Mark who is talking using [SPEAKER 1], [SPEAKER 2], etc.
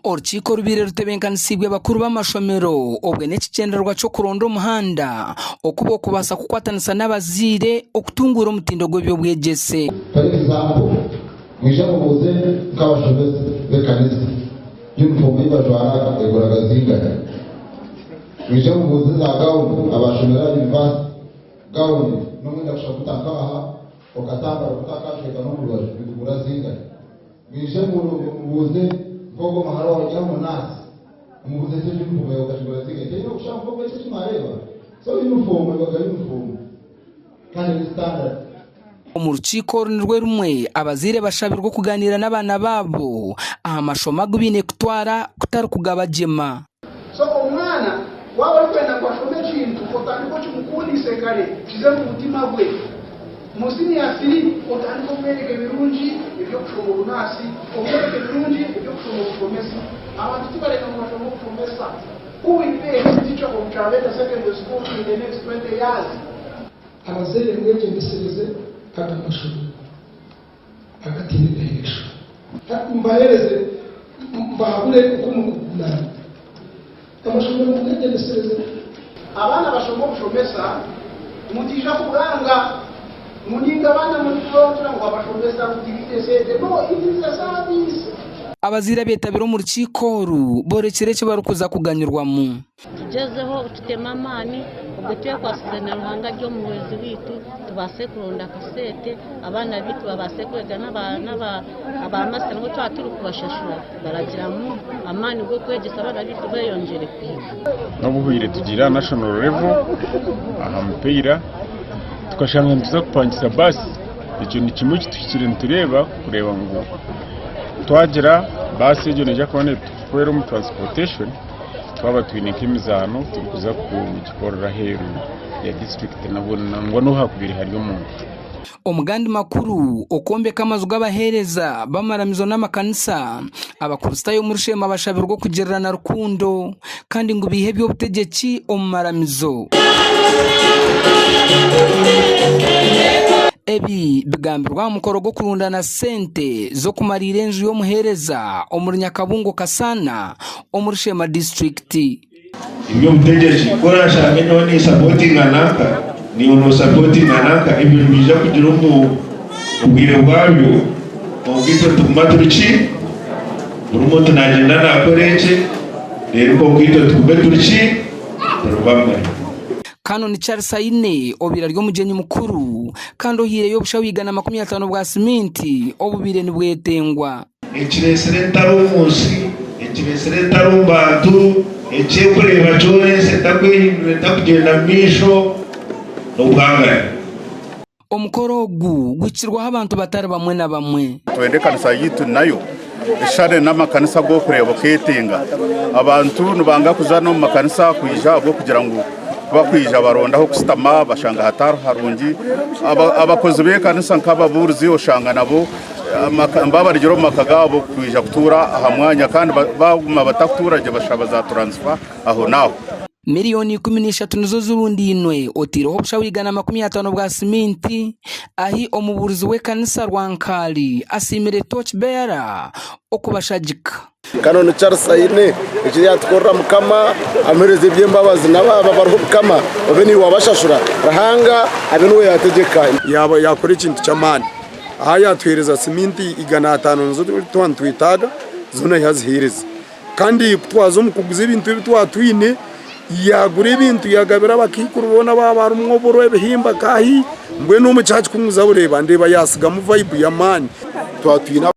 [SPEAKER 1] Orukiiko orubaire rutebeekanisiibwe bakuru b'amashomero obwe n'ekigyendererwa ky'okuronda omuhanda oku bookubaasa kukwatanisa n'abazaire okutunguura omutindo gw'eby'obwegyese.
[SPEAKER 2] For example, mwije mubuuze nk'abashomesa b'ekanisa, uniform ei bajwaraga eguraga zingahi? Mwije mubuuze za gown abashomire aha university, gown n'omwenda kusha guta nk'aha okatambara otakashweka n'omu rubaju nigugura zingahi? Mwije mubuuze nk'ogwo muhara wawe ori aho omunaasi, omubuuze eki uniform yawe okagigura zingahi? Teine okusha nk'oku eki eki mwareeba? So uniform ebaga uniform kandi eri standard.
[SPEAKER 1] Omu rukiiko oru nirwo rumwe, abazaire bashabirwe okugaaniira n'abaana baabo aha mashomo agu baine kutwara kutari kugabagyema.
[SPEAKER 3] So omwana waaba orikwenda ngu ashome ekintu otandike okimukundise kare kize omu mutima gwe. Mu siniya siri otandike omwereke ebirungi eby'okushoma obunaasi, omwereke ebirungi eby'okushoma obushomesa. Abantu tibarenda ngu bashome obushomesa. Who will be a head teacher of Kyabenda Secondary School in the next 20 years?
[SPEAKER 4] Abazaire mwegyendesereze aga mashomero agataine direction. Mbahereze mbahabure oku murikugumana. Amashomero mugegyendesereze.
[SPEAKER 3] Abaana bashome obushomesa mutaija kubwanga ngu ninga abaana murikurongyera ngu abashomesa ngu tibaine sente no it is a service.
[SPEAKER 1] Abazaire abetabire omu rukiiko oru borekire eki barikuza kuganyirwamu.
[SPEAKER 5] Tugyezeho tutemu amaani obwe twekwasize na Ruhanga ari omuhwezi waitu tubaase kuronda akasente abaana baitu babaase kwega n'aba masita nabo twaba turikubashashura baragiramu amaani g'okwegyesa abaana baitu beeyongyere kuhiga.
[SPEAKER 6] N'obuhwire tugiire aha national level aha mupiira tukashanga nituza kupangisa baasi ekyo nikimwe ekituhikire nitureeba kureeba ngu twagira baasi egyo neija kuba netuhwera omu transportation. Twaba twine nk'emizaano turikuza kugikorera aheeru ya disiturikiti nangwa n'obu hakubaire hari omuntu.
[SPEAKER 1] Omu gandi makuru, okwombeka amaju g'abaheereza b'amaramizo n'amakanisa, Abakristaayo omuri Sheema bashabirwe okugirirana rukundo kandi ngu baihe eby'obutegyeki omu maramizo. Ebi bigambirwe aha mukoro gw'okurundana sente z'okumariira enju y'omuheereza omuri Nyakabungo Kasaana omuri Sheema disiturikiti.
[SPEAKER 7] Eby'obutegyeki, ku oraashange nyowe ninsapotinga nanka, naiwe noosapotinga nanka, ebyo nibiija kugira omu bwire bwabyo, kwonka itwe nituguma turi ki? Buri muntu naagyenda naakora ekye, reero kwonka itwe tugume turi ki? Turi bamwe.
[SPEAKER 1] Canon Charles Aine obaire ari omugyenyi mukuru kandi ohaireyo obushaho 150 bwa siminti obubaire nibwetengwa.
[SPEAKER 7] Ekireetsire entaro omu nsi, ekireetsire entaro omu bantu, eky'okureeba kyona ensi etakwehindura etakugyenda mu maisho n'obwangani.
[SPEAKER 1] Omukoro ogu guhikirweho abantu batari bamwe na bamwe.
[SPEAKER 8] Nitwenda ekanisa yaitu nayo eshushane n'amakanisa agu orikureeba okeetenga. Abantu nibanga kuza n'omu makanisa kwija ahabw'okugira ngu ku bakwija baronda ah'okushutama bashanga hatari harungi. Abakozi b'ekanisa nk'ababuurizi oshanga nabo Babarugire omu maka gaabo kwija kutuura aha mwanya kandi baguma batakutuura gye bashaba za turansifa aho n'aho.
[SPEAKER 1] Miriyoni 13 nizo zirundainwe otaireho obushaho 150 bwa siminti ahi omubuurizi w'ekanisa Rwankaali asiimire Torch Bearer okubashagika.
[SPEAKER 9] Canon Charles Aine eki yatukorera mukama amuhereze ebyembabazi nababa abariho mukama obe niiwe wabashashura Ruhanga abe niwe yategyeka.
[SPEAKER 10] Yaaba yakora ekintu ky'amaani aha yatuhereza siminti 500 nizo twaba nitwetaaga zoona yazihereza kandi kutwaza omu kuguza ebintu ebi twaba twine yagura ebintu yagabira abakaikuru boona abaaba barimu oburo ebihimba kahi mbwenu omu kyakikuguza bureeba ndeeba yasigamu vibe y'amaani.
[SPEAKER 9] Twaba twine.